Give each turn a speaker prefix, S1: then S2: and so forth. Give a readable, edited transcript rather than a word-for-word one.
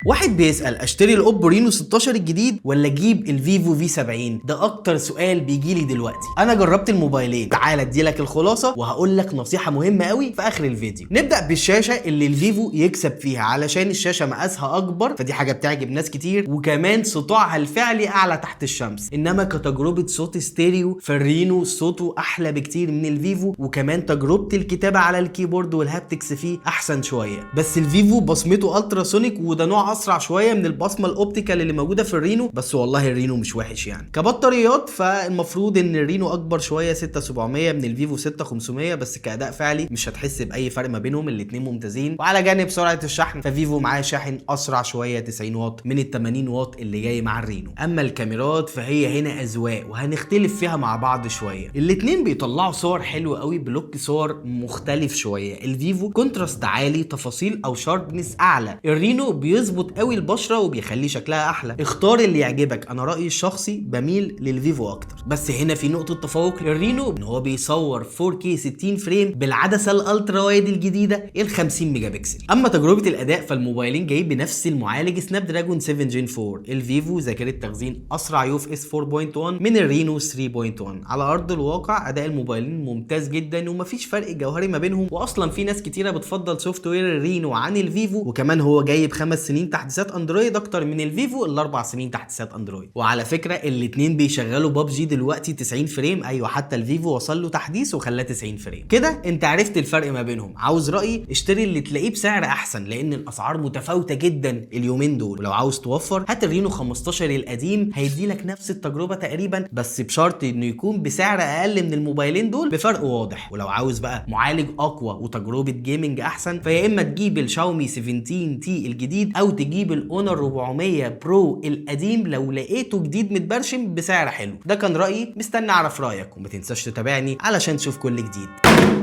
S1: واحد بيسأل اشتري ال Oppo Reno 16 الجديد ولا اجيب ال Vivo V70؟ ده اكتر سؤال بيجي لي دلوقتي. انا جربت الموبايلين، تعال ادي لك الخلاصة وهقول لك نصيحة مهمة قوي في اخر الفيديو. نبدا بالشاشة اللي ال Vivo يكسب فيها علشان الشاشة مقاسها اكبر، فدي حاجة بتعجب ناس كتير، وكمان سطوعها الفعلي اعلى تحت الشمس. انما كتجربة صوت ستيريو فال Reno صوته احلى بكتير من ال Vivo، وكمان تجربه الكتابة على ال keyboard وال haptics فيه احسن شوية. بس ال Vivo بصمته ultrasonic، وده نوع اسرع شوية من البصمة ال optical اللي موجودة في ال Reno، بس والله ال Reno مش وحش يعني. كبطاريات فالمفروض ان ال Reno اكبر شوية 6700 من ال Vivo 6500، بس كاداء فعلي مش هتحس باي فرق ما بينهم، الاثنين ممتازين. وعلى جانب سرعة الشحن ف Vivo معاه شاحن اسرع شوية 90 واط من ال 80 واط اللي جاي مع ال Reno. اما الكاميرات فهي هنا اذواق وهنختلف فيها مع بعض شوية. الاثنين بيطلعوا صور حلوة قوي ب look صور مختلف شوية. ال Vivo contrast عالي، تفاصيل او sharpness اعلى. ال Reno بيظبط قوي البشرة وبيخلي شكلها احلى. اختار اللي يعجبك، انا رايي الشخصي بميل لل Vivo اكتر. بس هنا في نقطة تفوق لل Reno ان هو بيصور 4K 60 frame بالعدسه ال ultra wide الجديدة ال 50 ميجا بكسل. اما تجربه الاداء فالموبايلين جايين بنفس المعالج Snapdragon 7 Gen 4. ال Vivo ذاكره تخزين اسرع UFS 4.1 من ال Reno 3.1. على ارض الواقع اداء الموبايلين ممتاز جدا ومفيش فرق جوهري ما بينهم، واصلا في ناس كتيرة بتفضل software ال Reno عن ال Vivo، وكمان هو جاي ب5 سنين تحديثات Android اكتر من ال Vivo ال4 سنين تحديثات Android. وعلى فكرة الاثنين بيشغلوا بابجي دلوقتي 90 frame، ايوه حتى ال Vivo وصل له تحديث وخلاه 90 frame. كده انت عرفت الفرق ما بينهم. عاوز رايي؟ اشتري اللي تلاقيه بسعر احسن لان الاسعار متفاوتة جدا اليومين دول. ولو عاوز توفر هات ال Reno 15 القديم، هيدي لك نفس التجربة تقريبا، بس بشرط انه يكون بسعر اقل من الموبايلين دول بفرق واضح. ولو عاوز بقى معالج اقوى وتجربه gaming احسن فيا اما تجيب الشاومي 17T الجديد او تجيب ال Honor 400 Pro القديم لو لقيته جديد متبرشم بسعر حلو. ده كان رايي، مستني اعرف رايك، وما تنساش تتابعني علشان تشوف كل جديد.